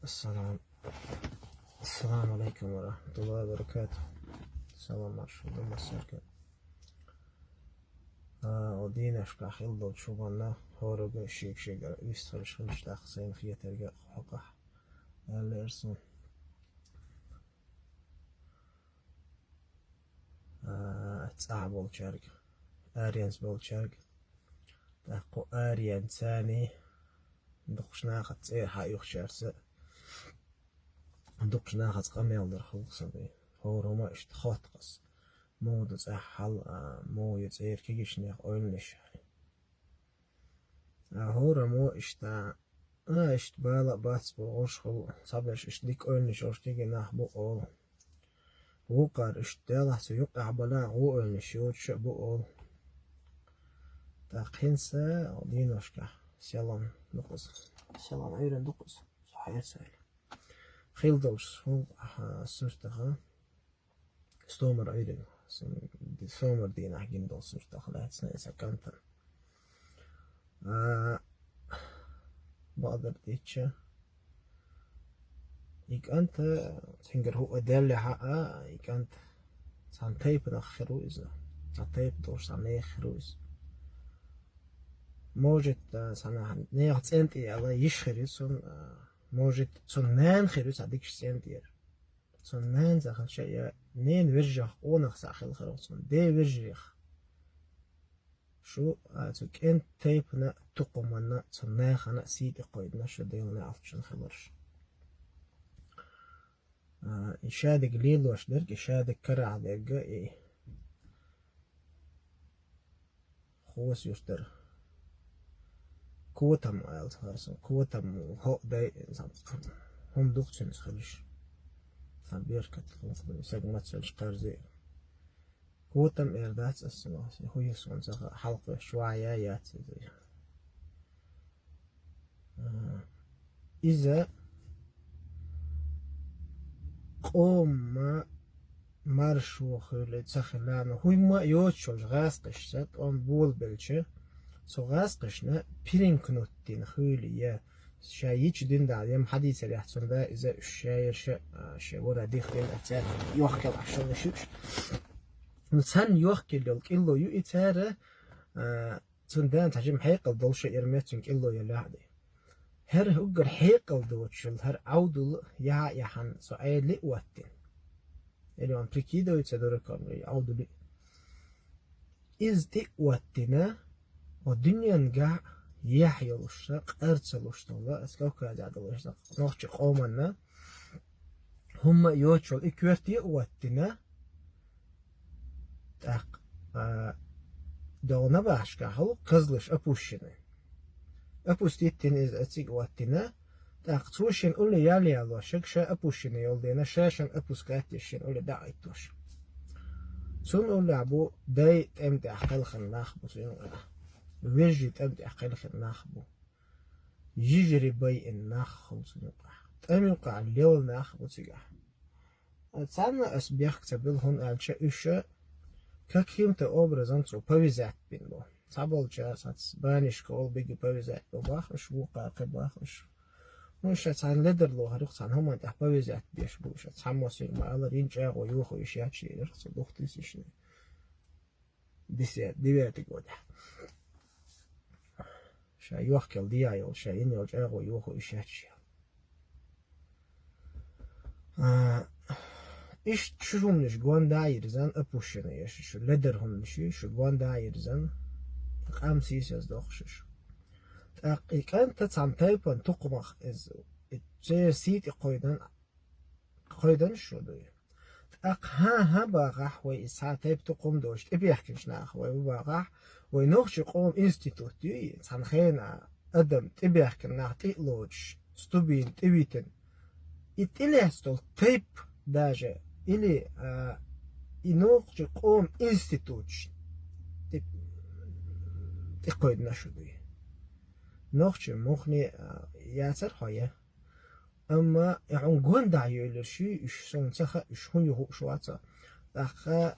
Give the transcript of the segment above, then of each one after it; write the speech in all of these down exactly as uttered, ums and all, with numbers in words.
Салам. Ассаламу алейкум ва рахматуллахи ва баракатух. Салам маршал ду массарга. А, о дийнашка хил долчу манна хорага шиг-шига вистхалш хилш тахсайн хетарга хоках. Аллерсун. А, цӀа болчарг, ариянс болчарг. ТӀаккха ариянцани дукхушнахац цӀера хьаюхчарца. Дукхушнахац къамел дар хулкъ сан бе. ХӀора хӀума иштта хоттакъас. Муха ду цӀахь хьал, а, муха ю цӀера кегийчарех ойланаш. А хӀора мо иштта, а, иштта бала а бац бу гӀуш хул, цхьаберш иштта дика ойланаш йолуш кегий нах бу олу. Вукхара иштта делахь цу юккъехь бала гӀо ойланаш йоцуш а бу олу. ТӀаккха хӀинца дийношкахь селан дукхаза. Селан Ӏуьйран дукхаза. Со хьерца аьлла. Хила долуш хӀун, аха, суртаха. Стомар Ӏуьйран. Сан-, стомар дийнахь гина долу суртах лаьцна иза кӀантана. А, бакъдар дича. И кӀанта, цуьнгара хӀуъа даьллехьа а, и кӀанта цхьана тайпанах хир ву иза. Цхьа тайпа долуш, цхьа нехан хир ву иза. Может, а, цхьана нехан цӀен тӀе яла йиш хир ю цунна, а, может, цунна нана хир ю цхьа дикачу цӀен тӀера. Цунна нана ца хилча, я ненан вежарах къонах ца хилла хир ву цунна, ден вежарех. Шу, а, цу кӀентан тайпана, тукхаманна, цу нахана сий тӀе кхойдина шу Делан неӀалт чун хиларш. А, и шадерг лелош дерг, и шадерг карахь дерг, и Хосуьртара. Котам аьлла хӀара сан. Котам хӀоъ дай, хӀума дукха цуьнца хилиш. Сан беркат хӀума саг мацаллаш кхарзе. Котам эр дац ас сан, хӀу ю суна ца хаьа, хьалкхоьш чохь я яц иза. А, иза къоман маршо хуьлий ца хилла, но хӀумма а йоцуш йолчу гӀазкхашца тӀом болабелча, цу гӀазкхашна перемкнуть дина хуьлий я, ша йича дина дала, я хьадийцарехь цунна да иза уьш шаерша, а, шен вара дих дина а цаьрга йохкел Ӏаш йолуш ю уьш. Ну, царна йохкел йолу кӀилло ю и цара, а, Цунна дана цхьа жима хьекъал долуш а яра меттиг кӀилло яла яхьа де. ХӀара уггар хьекъал доцуш йолу хӀара Ӏовдал яхьа а яхьана, со Ӏела а оттина. Или он прикидывается дураком, и Ӏовдал а. Иза тӀе а оттина, о дуьнен гахь ехь йолуш, къар ца луш долу, аса Кавказехь долуш, нохчи къоманна, хӀумма а йоцуш йолу и коьрте а оттина, тӀаккха, а, догӀу набахташкахь хӀу кхазлуш опущенный. Опустить дина иза, а цига оттина, тӀаккха цо шен улле ял ялош, шаг ша опущенный йолу дена, ша шен опускать деш шен улле дӀахӀиттош. Цунна уллехь бу дай тӀем тӀехь кхелхина нах бу цу юкъахь. Вежарий тӀем тӀехь кхелхина нах бу. Йижарий байина нах хуьлу цу юкъахь. ТӀем юкъахь лелла нах бу цигахь. Царна ас бехк ца билла, хӀунда аьлча уьш каким-то образом цо повязать бина бу. Цхьаболчара сац банишка олу бига повязать бу бахаш, вукхара кхин бахаш. Ну, ша цхьана ледарло хьарюх, цхьана хӀуманна тӀехь повязать беш бу, ша цхьаммо синга ма аллара, йина чӀагӀо йохо йиш яц шен, цу духтисишна. Десять, девятый годехь. Ша йохкел дияй йолу, ша йина йолу чӀагӀо йохо йиш яц шен. А, иштта шу хӀуманаш гонда а йирзан, опущенный еш, шу ледар хӀуманаш ю, шу гонда а йирзан, къам сийсаз дохуш шу. ТӀаккха и кӀанта цхьана тайпан тукхамах иза, и церан сий тӀе кхойдан, кхойдан шу дуй. ТӀаккха хӀан-хӀан бахахь вай, и цхьа тайпа тукхам доцуш, тӀебехкинчу наха вай бу бахахь, вай нохчи къоман институт юй, цхьана хена адам тӀебаьхкина нах тӀе а лоцуш, стубийна тӀевитина. И тӀелаьцна долу тайп даже, или, а, и нохчи къоман институташ тӀе, тӀекхойдина шу дуй. Нохчи мухне, а, яцара хьо я. Амма и хьуна гондахь йоьллуш ю, уьш суна ца хаьа, уьш хӀун ю хууш вац. ТӀаккха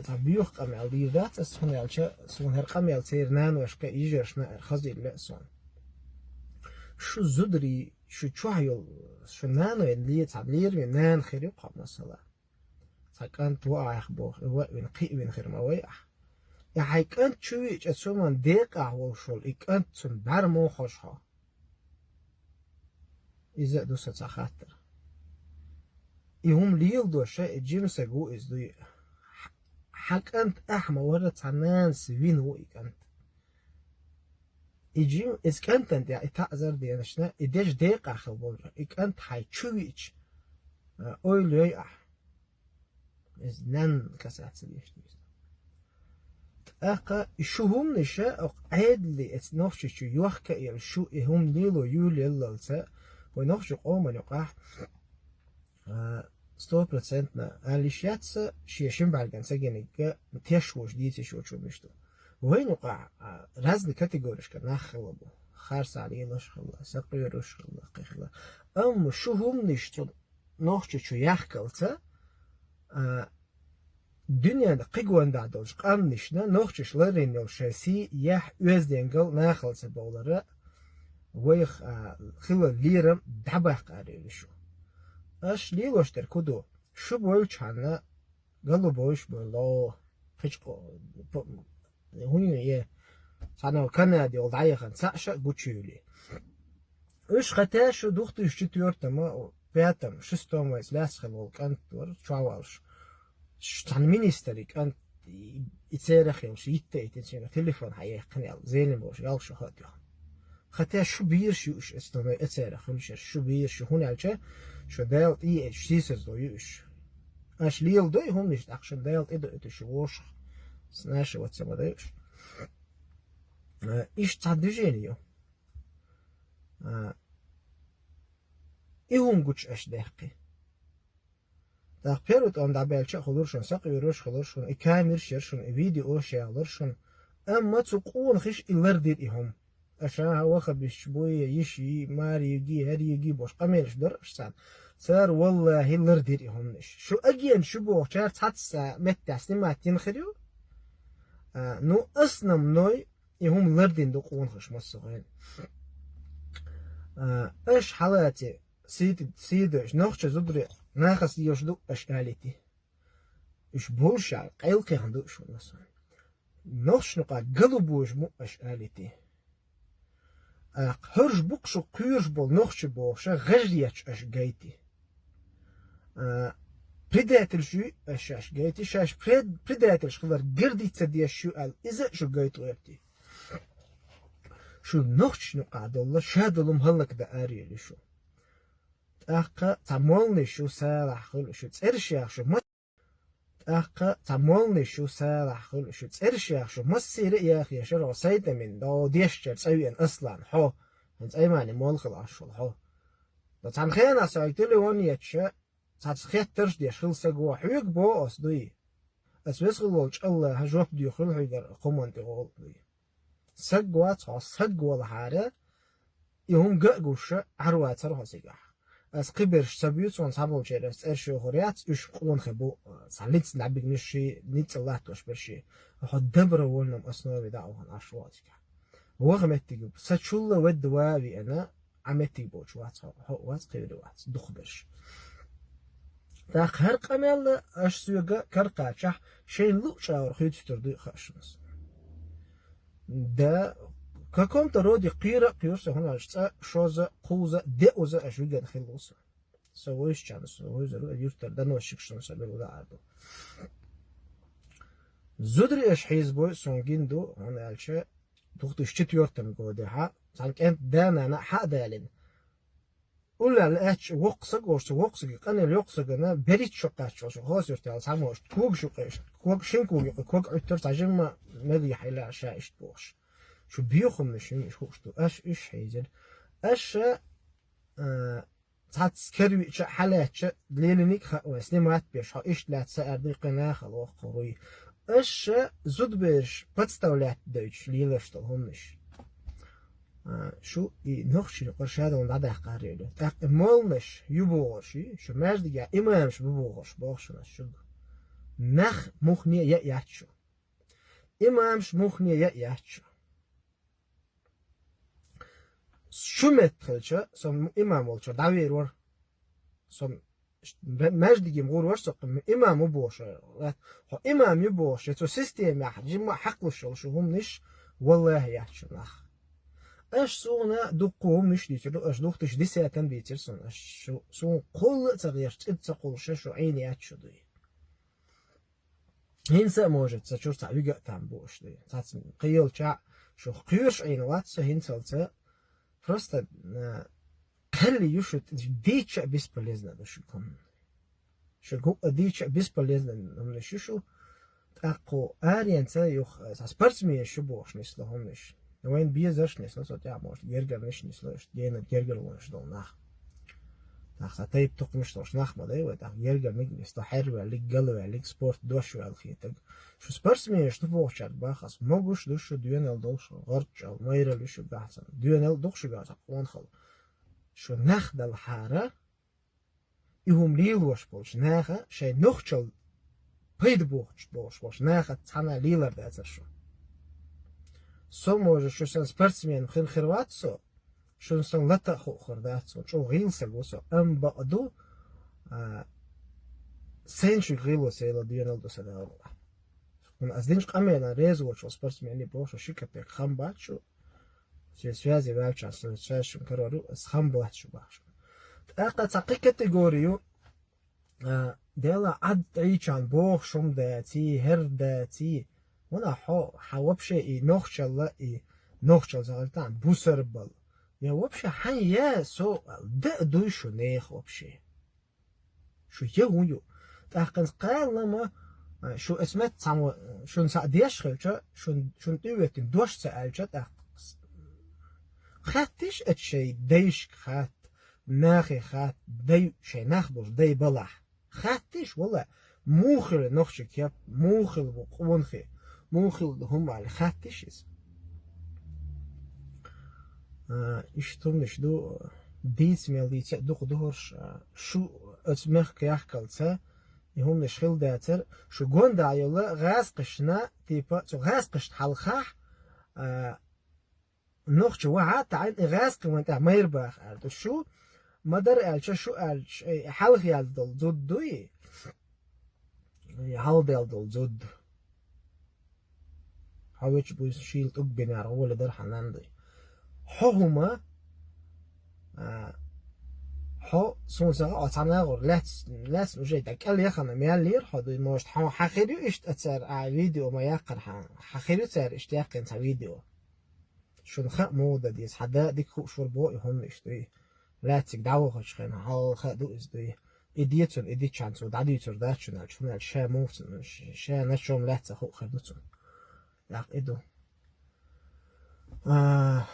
цхьа боьха къамел дийр дац ас, хӀунда аьлча суна хӀара къамел церан наношка, йижаршна а хазийла а суна. Шу зударий, Шу чохь йолу, шу наной ле-, цхьа лераме нана хир ю-кх хьо, масала. Цхьа кӀант ву ахь боху, и ваъвина, кхиъвина хир ма вай ахь. И хьайн кӀант чу виъча, цу ма декъахь волуш волу и кӀант, цунна бӀаьрмохьожу хьо. Иза а ду сан цхьа хаттар. И хӀума леладо ша, и жима саг ву иза дуй. Хьан кӀант ахь ма вара, цхьа нанас вина ву и кӀант. И жима, иза кӀантана тӀехь и таӀзар деначна, и деш декъахь хила болура. И кӀант хьайн чу виъча, а, ойла йой ахь. Иза нанна касаца деш ду иза. ТӀаккха и шу хӀуманаша, окху Ӏедале эца нохчи чу йохка а елла, шу и хӀума лело юьйлаяллалца, вай нохчи къоман юкъахь, а, сто процентно алиш яц сан, шен шин бӀаьрган ца гиниг теш волуш дийциш волчу муьш ду. Вайн юкъахь, а, разный категоришка нах хилла бу. Харцахь лелаш хилла, сакъоьруш хилла, кхин хилла. Амма шу хӀуманаш цу нохчи чу яхкалца, а, дуьненан кхин гондахь долчу къаьмнашна нохчаш ларйина йолу шайн сий, яхь, оьздангалла нахала ца бовлара, вайх, а, хилла лерам дӀабаккха аьлла шу. Аш лелош дерг хӀун ду? Шу бойлучхьанна, галу бойш бойло. Кхечу къо-, по-, хӀун ю е? Цхьана Канаде йолу дӀаяхана цхьаъ ша а гучуйуьйлий. Уьш хатта шу две тысячи четвёртом, пятом, шестом вайца лаьцна хилла волу кӀант вара, чохь волуш. Ш-, цхьана министри кӀант и, и церах йолуш, йитта а йитина, цуьнга телефон хьан яьккхина аьлла, Зелим волуш, ялх шу хаа тӀехь. Хатта шу бийраш ю уьш, эцу тӀе, эцерах хуьлуш ерш, шу бийраш ю, хӀунда аьлча шу Дала тӀеэцча сийсаздо ю уьш. Аша леладой хӀуманаш, тӀаккха шуна Дала тӀедоуьйту шу вовшах, наша ваца ма дай уьш. А, иштта цхьа движение ю. А, и хӀума гучу аша даьккхи. ТӀаккха первый тӀом дӀабаьлча а хуьлура шуна, сакъоьруш а хуьлура шуна, и камераш яра шуна, и видеош яхалура шуна. Амма цу къонахаша и лардира и хӀума. Аша хьан вахабисташ буй, йиш йий, маре йигий, хӀара йигий бохуш къамелаш дара аша царна. Цара, валлахӀи, лардира и хӀуманаш. Шу агент шу бохучара цхьацца меттехь снимать йина хир ю. А, ну, основной и хӀума лардина ду къонахаша массо а хенахь. А, аша хьалаце сийти-, сийдойш, нохча зударий нахаца лелаш ду аша алийти. Уьш болуш а къайлакхехна ду уьш ван аса. Нохчашна юкъа галу божа бу аша алийти. А, хӀорш бу-кх шу кхоьруш болу нохча бохуша гӀаж етташ аша гайти. А, предательш ю аша шаьш гайти, шаьш пред-, предательш хилар гердица деш ю аьлла, иза а шу гайта гӀерти. Шу нохчашна юкъа долла, ша долу хӀума хӀаллакдан арайойла шу. ТӀаккха цхьа молланаш ю салахь хуьлу шу, цӀераш яха шу ма-, тӀаккха цхьа молланаш ю салахь хуьлу шу, цӀераш яха шу массийра а яхъешара хьо сайтамин, дӀо дешчара цӀа веана Аслан, хьо, хьайн цӀаймане молла хила Ӏаш волу хьо. Дан цхьана хенахь со хьоьга телефон етташ, цхьацца хеттарш а деш хила саг ву, хьоьга боху аса дуй. Аса веза хила волчу АллахӀа жоп доьхур ю хьоьгара кху хӀуманна тӀе гӀолу дуй. Саг вац хьо, саг валахьара, и хӀума ган а гуш, Ӏар вацара хьо цигахь. Аса кхиберш ца буьйцу хьуна, цхьаболчеран аса цӀераш йохур яц, уьш къонахий бу, цхьа ницкъ дӀабигнаш ши, ницкъ латтош берш ши. Хьо добровольном основе дӀа а вахана Ӏаш ву хьо цигахь. Ваха меттиг ю, са чулла ведда ван а веана, Ӏа меттиг боцуш вац хьо, хьо а вац, кхеври вац, дукхахберш. ТӀаккха хӀара къамел аша соьга каракхачахь, шайна луъу чӀагӀар хуьйцуьйтур дуй хаа шуна аса. Да, в каком-то роде кхера а кхоьру со, хӀунда аьлча цкъа, шозза, кхузза, деузза аша вигна хилла ву со. Со вуьйсучарна со вуьйзур ву, юьртара доносчикашна со билгал а ду. Зударий аша хьийзабой суна гина ду, хӀунда аьлча две тысячи четвёртом годехьа, цхьана кӀентан да-нана хьа а далийна. Уллехь лаьтташ воккха саг волуш, цу воккхачу сагана, къанъелла йоккхачу сагана, берхӀитта шо кхаччалц хоза юьртахь цхьаммо иштта когаш юкъе, ког, шина кога юкъе ког Ӏуьттура, цхьа жимма мегий хьайла ша иштта бохуш. Шу бехамнаш хӀума иштта хууш ду, аша уьш хьийзира. Аша, а, цхьацца кервиъча а, хьалаьттача а лелийниг а хаьа вайн, снимать беш, хьо иштта лаьцна са аьрда, кхин нахала воккхур вуй. Аша зудабераш подставлять дойтуш лелаш долу хӀуманаш. А, шу и нохчийн юкъара шадолу дӀадаккхарийла. ТӀаккха и молланаш ю бохурш, шу маьждигехь имамаш бу бохурш, боху шуна ас шуьга. Нах муххале яа яц шу. Имамаш муххале яа яц шу. Шу метта хилча, со имам волчуьра дӀавер вара. Со ш-, м-, маьждиге-м гӀур вара со, имам ву бохуш. Хьо имам ю бохуш, я цу системехь жимма а хьакхалуш йолу шу хӀуманаш, валлахӀи, яц шу нах. Аша суна дуккха хӀуманаш дийцира ду, аша духтуш дисетан дийцира суна, аша шу-, суна кхулла а ца гӀеш, цӀид ца кхуллуш, шу Ӏийна яц шу дуй. ХӀинца а, может, сан чуьра цхьа вига а там бу аша дуй. Цхьацца кхиялча а шу кхоьруш Ӏийна вац со хӀинцалца. Просто, а, кхелли ю шу, дийча а бесполезно ду шу хӀума. Шу гу а дийча а бесполезно хӀуманаш ю шу. ТӀаккха аренца юха, а, спортсменаш ю бохуш нисло хӀуманаш. Вайн безарш нисло, со тӀехь, может, гергарнаш нисло, иштта генара гергарлонаш долу нах. ТӀаккха сан тайп-тукхамаш долуш нах ма дай вай, тӀаккха гергарниг нисло, хьерваьллиг, галваьллиг, спорт дош ваьлла хетаг. Шу спортсменаш ду бохучаьрга баха ас, могуш ду шу, доьналла долуш, гӀорччалла, майралла ю шу баьхьсан. Доьналла ду-кх шу баьхьсан къонахалла. Шу нах далхьара, и хӀума лелош болчу наха шайн нохчалла пайда бохуш, бохуш болчу наха цхьана лелар дацара шу. Со, может, шу сан спортсмен хир, хир вац со, шуна сан лата а хуур дац со, чӀогӀа гӀийла саг ву со, амма бакъ ду, а, сайн шуьга гӀийла сан доьналла ду сан Дала. ХӀунда ас динчу къамелан реза воцчу спортсмене боху, шу ши капек хам бац шу, шен связи ваьлча, сан связь шуна карор ю, ас хам бац шу боху шу. ТӀаккха цхьа кхин категори ю, а, дела Ӏад тӀейчарна боху шуна даций, хӀара даций. ХӀунда хьо, хьан вообще и нохчалла, и нохчалла загӀал тан бусарбал. Я вообще хьан я со, да а дуй шу нехан вообще. Шу я хӀун ю? ТӀаккха кхаллама, а, шу эцмет цхьаммо, шуна схьа деш хилча, шун, шуна тӀе а веттина дош ца аьлча, тӀаккха с-, хаттиш эцу шайн дайшка хатта, нахе хатта, дай, шайн нах болчу дай балахь. Хаттиш, вала, муха хила нохча кеп, муха хила бу къонахий, муха хила ду хӀума аьлла, хаттиш иза. А, иштта хӀуманаш ду, дийца мел дийца а дукха ду хӀорш, а, шу оцу мехка яхкалца, и хӀуманаш хила дацара, шу гонда йолу гӀазкхашна, типа, цу гӀазкхашна хьалхахь, а, нохча вахьа а таӀийна, и гӀазкхи вайн тӀехь майра баха аьлла ду шу, ма-дарра аьлча, шу аьлча, и хьалха яьлла долу зуда дуй, и хьалха даьлла долу зуда. Хьо вечу буьйса шийла тӀуг бинара гӀоле дара хьан нанна дуй. Хьо хӀума, а, хьо, суна сан гӀо, цхьа нагӀур лаьц-, лаьцна уже дӀа кӀел яхана мел лера хьо дуй, может, хьо хьан хир ю иштта цара, а, видео ма яккхара хьан, хьан хир ю цара иштта яьккхина цхьа видео. Шуна хаьа муха дан деза, хьан да дика хууш вара боху и хӀуманаш дуй. Лаьцциг дӀавахачу хенахь, хьалха а ду иза дуй. И децунна, и диччан цо дӀадуьйцур дац шуна аьлча, хӀунда аьлча ша муха ца, ша начом лаьцна хуур хир ду цунна. ТӀаккха и ду. А,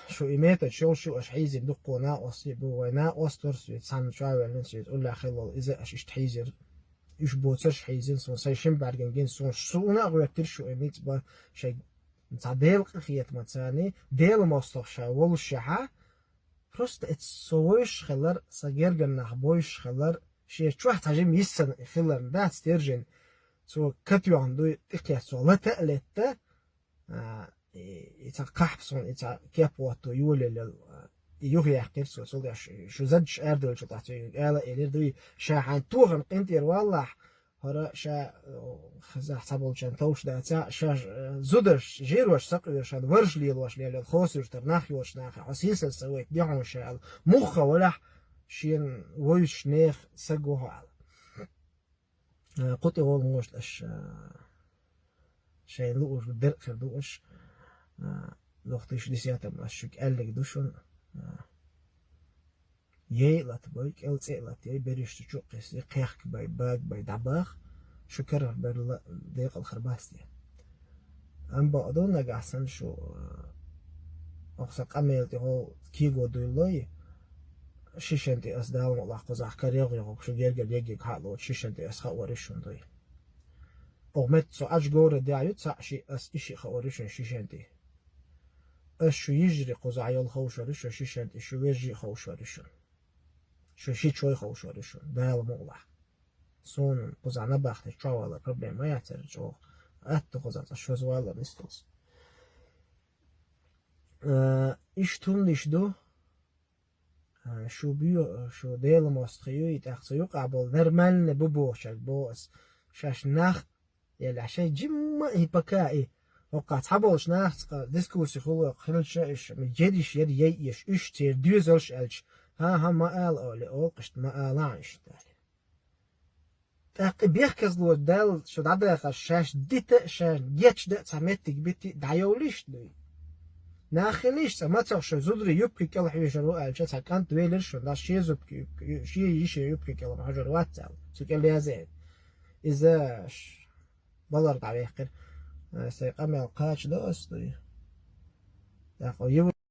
шу и метод шолуш ю аша хьийзина дуккхо накъостий бу, вай накъост вара соьца, цхьанна чу а ваьллина соьца, уллехь хилла волу иза аша иштта хьийзира. Уьш боцурш хьийзина суна, сайн шина бӀаьргана гина суна, суна а гӀоьртира шу и ницкъ бан, шайн цхьа Делан къинхетамца царний, Делан мостагӀа ша волушшехьа, просто эцу со вевзаш хилар, сан гергара нах бевзаш хилар, шен чохь цхьа жима йиссана хиларна дац тержина, цо катоьхна дуй, тӀекхетта цо лата а летта, а, и, и цхьа кхахьпа суна, и цхьа кеп хӀотто йолаелла, а, и юхаяьккхира цо, цул деш, шу задаш арадевллачул тӀаьхьа цо ала а элира дуй, ша хьайн тохана къинтӀера валлахь, хӀара ша, э, хазахь цхьаболчарна товш дацахь, ша, э, зударш, жирош сакъоьруш, шайн варш лелош лелла, хосуьртара нах йоцу нахе, хьо сийсаз ца вайта де хьуна ша аьлла, мухха валахь, шена вевзаш нехан саг ву хьо аьлла. Э, кху тӀе гӀолла, может, аша, э, шайна лууш дерг а хир ду аша, э, дохтуьйш дисетам аша шуьга аьллиг ду шуна, э, Яй а латабой, кӀел цӀе а латаяй, берриш цу чу а кхиссай, кхехкабай, багабай, дӀабаха, шу карахь берла декъал хир бац те. Амма бакъду, нагахь санна шу, э, окху сан къамел тӀехула кего дуьйлалой, шишан тӀе ас Дала мукъалахь кхузахь кара йогӀу-йогӀург шу гергара еггиг хьа а лоцу, шишан тӀе ас хаор ю шуна дуй. Оха метта со Ӏаж говра дехьа ю цхьаъ шиъ, ас и шиъ хаор ю шуна шишан тӀе. Ас шу йижарий кхузахь йолу ховшор ю шуна шишан тӀе, шу вежарий ховшор ю шуна. Шу ши чой ховшор ю шуна, Дала мукъалахь. Суна кхузахь набахтина чохь валар проблема ма яц церан чӀогӀа. Атта кхузахь цкъа шоза валар нисдалц. Э, иштта хӀуманаш ду, А, шу бу, шу Делан мостагӀий ю, и тӀаккха цу юкъа болу нормальный бу бохучаьрга боху ас. Шаьш нах, яла шайн жимма а и пока и. ХӀокху цхьаболчу нахаца дискусси хуьлу хилча, уьш, ма, едиш яра яйъеш, уьш церан доьзалш аьлча, хӀан-хӀа, ма ала олий, олу иштта, ма алахьа иштта аьлла. ТӀаккха и бехказло Далла шу дӀадахарш шаьш дита а, шаьш гечдан а цхьа меттиг битий, дӀайовлийша дуй. Нах хилийша цкъа, мацах шу зударий юбки кӀел хьоьжур ву аьлча, цхьа кӀант велира шуна, дӀа шен зубки юбки, шен йишин юбки кӀел ма хьожур вац аьлла, цу кӀел язъяйна. Иза ш-, балар дӀавехкира. Э, сайн къамел кхача до ас дуй. ТӀаккха